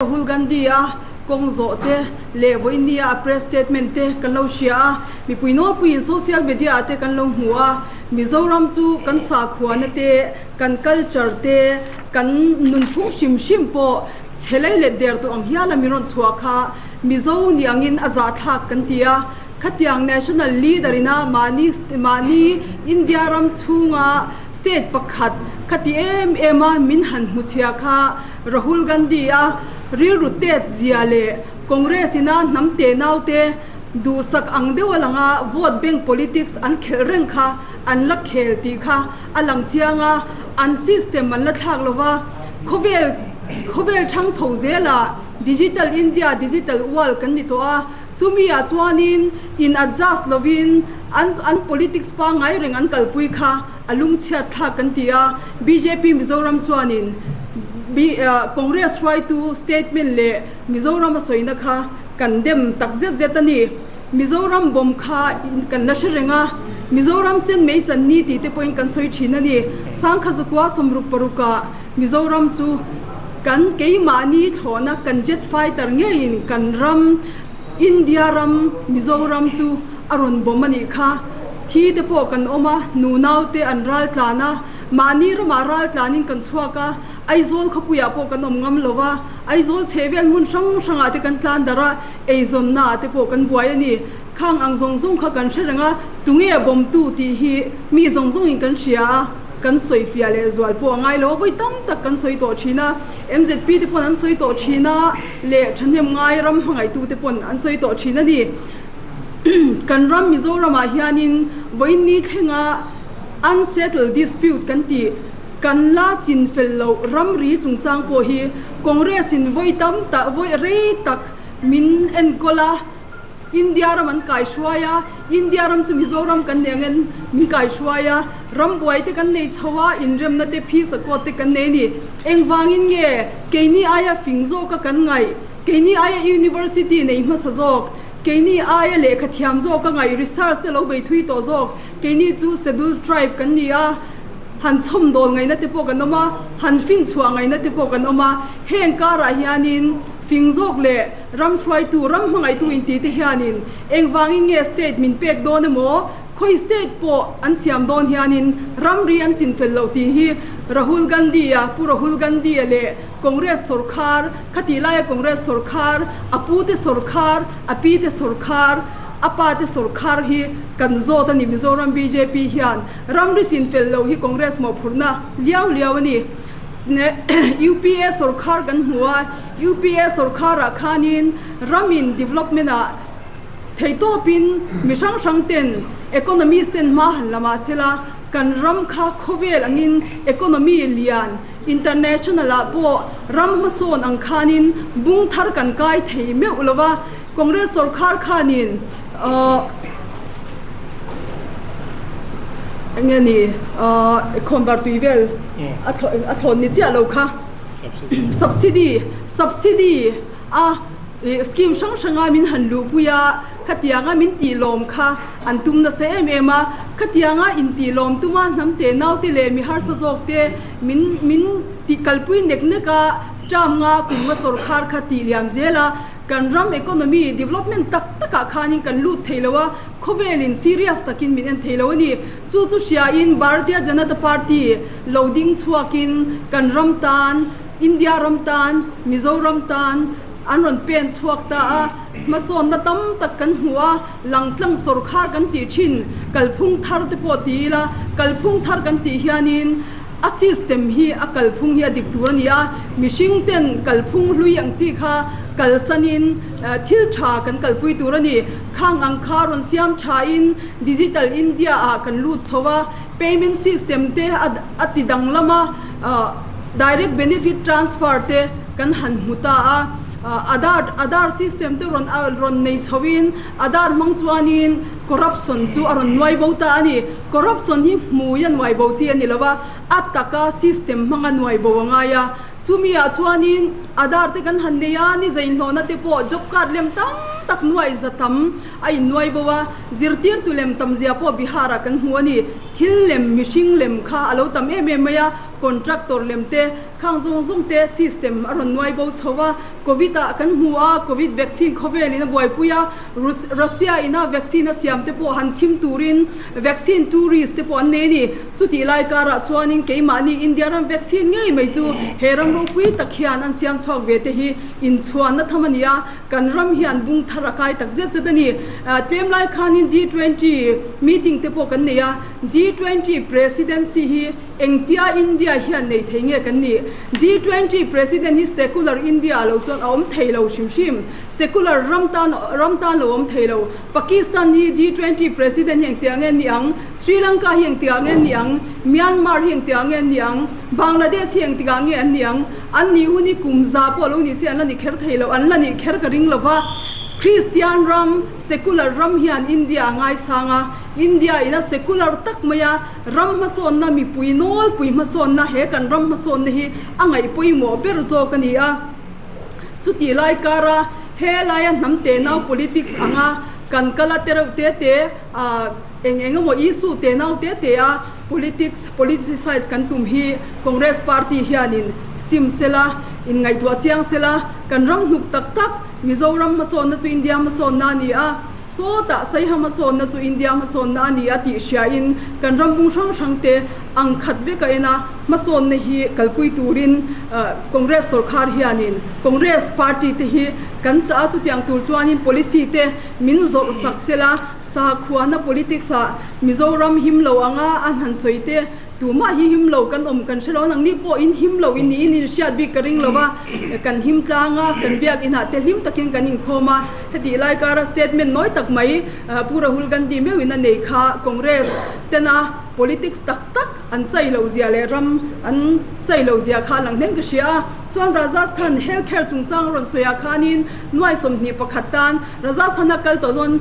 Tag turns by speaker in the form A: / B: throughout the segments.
A: Rahul Gandhi-a kawng zawh te leh vawinia a press statement te kan lo hria a, mipui nawlpuiin social media ah te kan lo hmu a, Mizoram chu kan sakhuana te, kan culture te, kan nunphung hrim hrim pawh chhe lei let der tawh ang hiala min rawn chhuah kha Mizo ni angin a zahthlak kan ti a, khatiang national leader ina mahni mahni India ram chhunga state pakhat khati em em a min han hmu chhia kha Rahul Gandhi-a rilru tet zia leh Congress ina hnam te naute duhsak ang deuh a langa vote bank politics an khelh reng kha an la khel tih kha a lang chiang a, an system an la thlak lo va, khawvel khawvel thang chho zelah Digital India, Digital World kan ni tawh a, chumi ah chuanin in adjust lovin an an politics pangngai reng an kalpui kha A lungchhiat thlak kan ti a, bjp Mizoram chuanin Congress hruaitu statement leh Mizoram a sawina kha kan dem tak zet zet a ni. Mizoram bomb kha kan la hre reng a, Mizoram sen mei chan ni tih te pawhin kan sawi thin a ni. Sangkha Zakua 66 ah Mizoram chu kan keimahni thlawhna kan jet fighter ngeiin kan ram India ram Mizoram chu a rawn bawm a nih kha. Thi te pawh kan awm a, nu nau te an ral tlan a, mahni ramah ral tlanin kan chhuak a, Aizawl khawpuiah pawh kan awm ngam lo va, Aizawl chhehvel hmun hrang hrangah te kan tlan darh a, eizawnnaah te pawh kan buai a ni. Khang ang zawng zawng kha kan hre reng a, tunge bawmtu tih hi mi zawng zawngin kan hria a, kan sawi fiah leh zual pawh a ngai lo a, vawi tam tak kan sawi tawh thin a, MZP te pawn an sawi tawh thin a, leh thahnem ngai ram hmangaihtu te pawn an sawi tawh thin a ni. Kan ram Mizoramah hianin vawiinni thlenga unsettled dispute kan tih, kan la chin fel loh ramri chungchang pawh hi Congress-in vawi tam tak, vawi rei tak min enkawl a, India ram an kaihruai a, India ram chu Mizoram kan nih angin min kaihruai a, ram buai te kan nei chho a, inremna te, peace accord te kan nei a ni. Engvangin nge keini aia fing zawka kan ngaih, keini aia university nei hmasa zawk, Keini aia lehkha thiam zawk a ngaih research te lo bei thui tawh zawk. Keini chu Scheduled Tribe kan ni a, han chhawm dawl ngaihna te pawh kan awm a, han fin chhuah ngaihna te pawh kan awm a. Heng karah hianin fing zawk leh ram hruaitu, ram hmangaihtu inti te hianin engvangin nge state min pek dawn emaw, khawi state pawh an siam dawn hianin ramri an chinfel loh tih hi Rahul Gandhi-a, Pu Rahul Gandhi-a leh Congress sawrkhar, Khatih laia Congress sawrkhar, a pute sawrkhar, a pite sawrkhar, a pate sawrkhar hi kan zawt a ni. Mizoram bjp hian ramri chin fel lo hi Congress mawhphurhna liau liau a ni. UPA sawrkhar kan hmu a, UPA sawrkharah khanin ramin development ah theitawpin mi hrang hrang ten economist ten hma han la mah sela kan ram kha khawvel angin economy lian International ah pawh ram hmasawn ang khanin bung thar kan kai thei meuh lo va, Congress sorkar khanin enge ni khawnvar tui vel a thlawn ni chiah lo kha subsidy subsidy a scheme hrang hranga min han luhpui a, khatianga min tih lawm kha an tum nasa em em a, khatianga intih lawm tuma hnam te naute leh mi harsa zawk te Min min tih kalpui nek nek a, term nga kum nga sawrkhar kha tih liam zel a, kan ram economy development tak takah khanin kan lut thei lo a, khawvelin serious takin min en thei lo a ni. Chu chu hriain Bharatiya Janata Party lo ding chhuakin kan ram tan, India ram tan, Mizoram tan an rawn pen chhuak ta a, hmasawnna tam tak kan hmu a, langtlang sawrkhar kan tih thin kalphung thar te pawh ti ila, kalphung thar kan tih hianin a system hi a kalphung hi a dik tur a ni a, mihring ten kalphung hlui ang chi kha kalsanin thil tha kan kalpui tur a ni. Khang ang kha rawn siam thain Digital India ah kan lut chho a, payment system te a ti danglam a, direct benefit transfer te kan han hmu ta a, Aadhaar Aadhaar system te rawn rawn nei chhoin Aadhaar hmang chuanin corruption chu a rawn nuai bo ta a ni. Corruption hi hmui a nuai bo chi a ni lo a, a taka system hmanga nuai bo a ngai a. Chumi ah chuanin Aadhaar te kan han nei a, ni zeinhlawhna te pawh job card lem tam tak nuai za tam a innuai bo a, zirtirtu lem tam zia pawh Bihar ah kan hmu a ni. Thil lem, mihring lem kha a lo tam em em mai a, contractor lem te. Khang zawng zawng te system a rawn nuai bo chho a, Covid ah kan hmu a, Covid vaccine khawvel in a buaipui a, Russia in a vaccine a siam te pawh han chhim turin vaccine tourist te pawh an nei a ni. Chutih lai karah chuanin keimahni India ram vaccine ngei mai chu he ram ropui tak hian an siam chhuak ve te hi inchhuanna tham a ni a, kan ram hian bung thar a kai tak zet zet a ni. Tlem lai khanin G20 meeting te pawh kan nei a, G20 presidency hi Engtia India hian nei thei nge kan nih? G20 President hi secular India ah lo chuan a awm thei lo hrim hrim. Secular ram tan ram tan lo awm thei lo. Pakistan hi G20 President hi engtiah nge ni ang? Sri Lanka hi engtiah nge ni ang? Myanmar hi engtiah nge ni ang? Bangladesh hi engtikah nge an ni ang? An nih hun hi kum za pawh lo ni se an la ni kher thei lo, an la nih kher ka ring lo va. Kristian ram, secular ram hian India a ngaisang a, India ina secular tak mai a, Ram hmasawnna mipui nawlpui hmasawnna he kan ram hmasawnna hi a ngaih pawimawh ber zawk a ni a. Chutih lai kara he laia hnam tenau politics anga kan kal a tereuh te te a eng eng emaw issue tenau te te a politics politicize kan tum hi Congress party hianin sim sela inngaihtuah chiang sela kan ram hnuk tak tak Mizoram hmasawnna chu India hmasawnna a ni a. Sawtah Saiha hmasawnna chu India hmasawnna a ni a tih hriain kan ram bung hrang hrangte ang khat vek a en a, hmasawnna hi kalpui turin Congress sorkar hianin Congress party te hi kan chah a, chutiang tur chuanin policy te min zawrh sak sela, sakhuana politics ah Mizoram him lo anga a hnan sawi te Tumah hi him lo kan awm kan hre lo, nangni pawh in him lo in niin in hriat bik ka ring lo va, kan him tlang a, kan biak inah te hlim takin kan inkhawm a, hetih lai kara statement nawi tak mai Pu Rahul Gandhi meuhin a nei kha Congress tena politics tak tak an chai lo zia leh ram an chai lo zia kha a lang hleng ka hria a, chuan Rajasthan health care chungchang a rawn sawi ah khanin nuai 21 tan Rajasthan a kal tawh chuan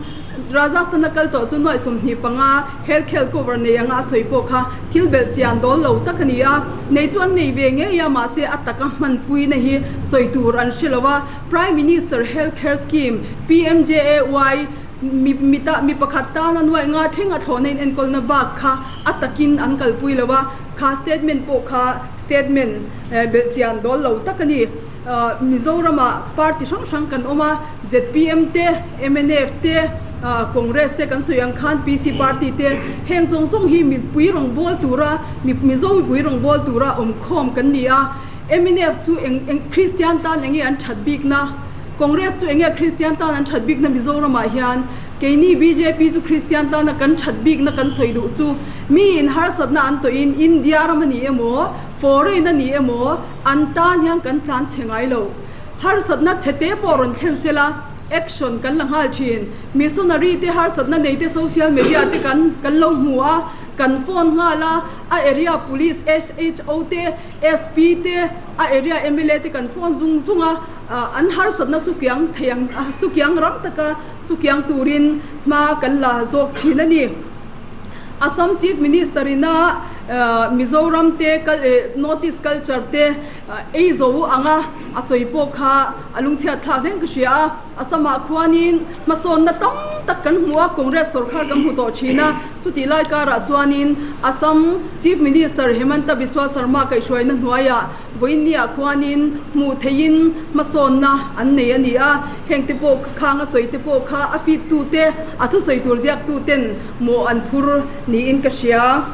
A: Rajasthan a kal tawh chu nuai 25 Health care cover nei anga a sawi pawh kha thil belh chian dawl lo tak a ni a, nei chu an nei ve ngei a, mahse a taka hmanpuina hi sawi tur an hre lo a, Prime Minister Health Care Scheme, PMJAY, mi mita mi pakhat tana nuaih nga thleng a thlawhna in enkawlna bak kha a takin an kalpui lo a, kha statement pawh kha statement belh chian dawl lo tak a ni. Mizoramah party hrang hrang kan awm a, zpm te, mnf te, Congress te kan sawi ang khan PC party te, heng zawng zawng hi mipui rawngbâwl tura, Mizo mipui rawngbâwl tura awmkhawm kan ni a. Mnf chu eng eng Kristian tan enge an that bikna? Congress chu enge Kristian tan an that bikna Mizoramah hian? Keini bjp chu Kristian tana kan that bikna kan sawi duh chu miin harsatna an tawhin India ram a ni emaw, foreign a ni emaw, An tan hian kan tlan chhe ngai lo. Harsatna chhe te pawh rawn thlen se la, action kan la nghal thin. Missionary te harsatna nei te social media te kan kan lo hmu a, kan phone nghal a, a area police SHO te, SP te, a area mla te kan phone zung zung a, an harsatna sukiang thei ang sukiang ram taka sukiang turin hma kan la zawk thin a ni. Assam Chief Minister ina Mizoram te North East culture te ei zo anga a sawi pawh kha a lungchhiat thlak hleng ka hria a. Assam ah khuanin hmasawnna tam tak kan hmu a, Congress sorkar kan hmu tawh thin a. Chutih lai karah chuanin Assam Chief Minister Himanta Biswa Sarma kaihhruaina hnuaiah Vawiinniah khuanin hmuh theihin hmasawnna an nei a ni a, hengte pawh khang a sawi te pawh kha a feed tute, a thusawi tur ziak tuten mawh an phur niin ka hria.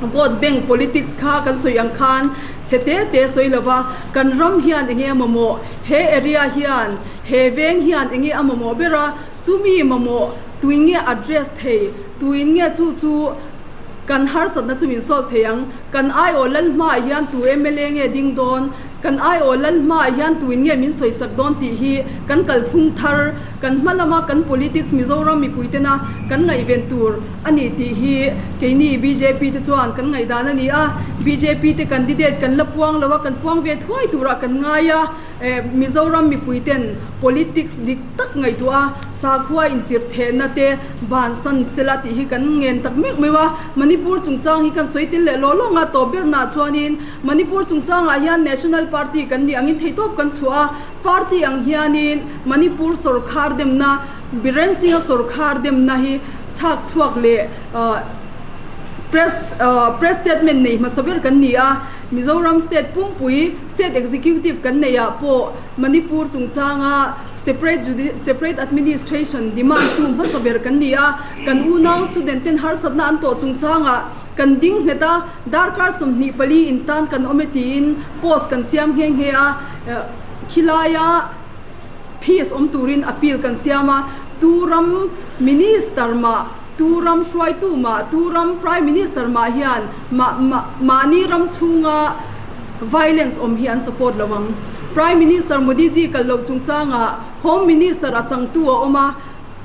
A: Vote bank politics kha kan sawi ang khan chhe te te sawi lova, kan ram hian enge a mamawh, he area hian, he veng hian enge a mamawh ber a, chumi mamawh tuin nge address thei, tuin nge chu chu kan harsatna chu min solve thei ang. Kan aiawh lal hmaah hian tu mla nge ding dawn, kan aiawh lal hmaah hian tuin nge min sawisak dawn tih hi kan kalphung thar, kan hma lama kan politics Mizoram mipuitena kan ngaihven tur a ni tih hi keini bjp te chuan kan ngaihdan a ni a. Bjp te candidate kan la puang lo a, kan puang ve thuai turah kan ngai a. Mizoram mipuiten politics dik tak ngaihtuah a, sakhua inchirh thehna te bansan sela tih hi kan ngen tak meuh meuh a. Manipur chungchang hi kan sawi tel leh law lawng a, tawp bernaah chuanin Manipur chungchangah hian National Party kan nih angin theihtawp kan chhuah a, party ang hianin Manipur sorkar demna, Biren Singh-a sorkar demna hi chhak chhuak leh press press statement nei hmasa ber kan ni a. Mizoram state pumpui state executive kan neih ah pawh Manipur chungchanga separate separate administration demand tu hmasa ber kan ni a, kan unau student ten harsatna an tawh chungchangah kan ding nghet a, darkar 24 in tan kan awm e tiin post kan siam nghe nghe a, khilaia peace awm turin appeal kan siam a, tu ram minister mah, tu ram hruaitu mah, tu ram prime minister mah hian mah mah mahni ram chhunga violence awm hi an support lo ang. Prime Minister Modi ji kal loh chungchangah Home Minister a changtu a awm a,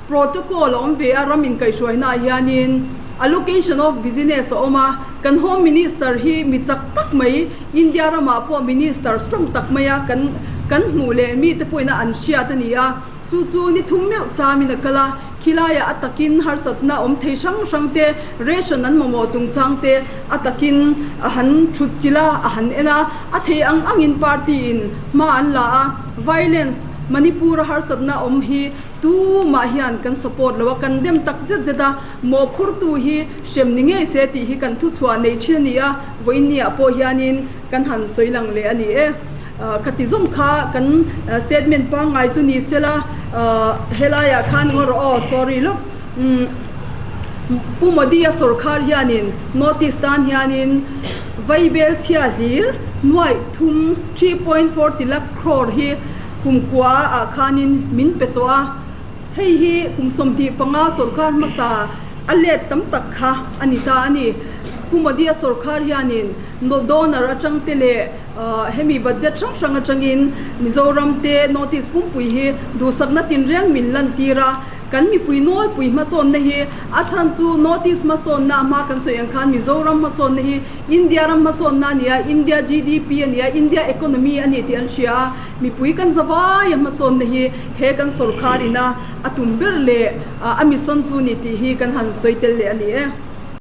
A: protocol a awm ve a ram inkaihhruaina ah hianin allocation of business a awm a, kan Home Minister hi mi chak tak mai India ramah pawh Minister strong tak maia kan kan hmuh leh mite pawhin a an hriat a ni a. Chu chu ni thum meuh chamin a kal a, khilaiah a takin harsatna awm thei hrang hrang te, ration an mamawh chungchang te a takin a han thut chilh a, a han en a, a thei ang angin party in hma an la a, violence Manipur a harsatna awm hi tumah hian kan support lo a, kan dem tak zet zet a, mawhphurtu hi hrem ni ngei se tih hi kan thuchhuah neih thin a ni a, vawiinniah pawh hianin kan han sawi lang leh a ni e. Khati zawng kha kan statement pangngai chu ni sela, helaiah khan ngaw rawh aw, sorry lawk, Pu Modi-a sawrkhar hianin notice tan hianin Vaibel chhia hlir nuaih thum, 3.40 lakh crore, hi kum kua ah khanin min pe tawh a, hei hi kum 25 sawrkhar hmasa a let tam tak kha a ni ta a ni. Pu Modi-a sawrkhar hianin donor atang te leh Hemi budget hrang hrang atangin Mizoram te North East pumpui hi duhsakna tinreng min lantir a, kan mipui nawlpui hmasawnna hi a chhan chu North East hmasawnna a hma kan sawi ang khan Mizoram hmasawnna hi India ram hmasawnna a ni a, India GDP a ni a, India economy a ni tih an hria a, mipui kan zavai a hmasawnna hi he kan sawrkhar ina a tum ber leh a mission chu ni tih hi kan han sawi tel leh a ni e.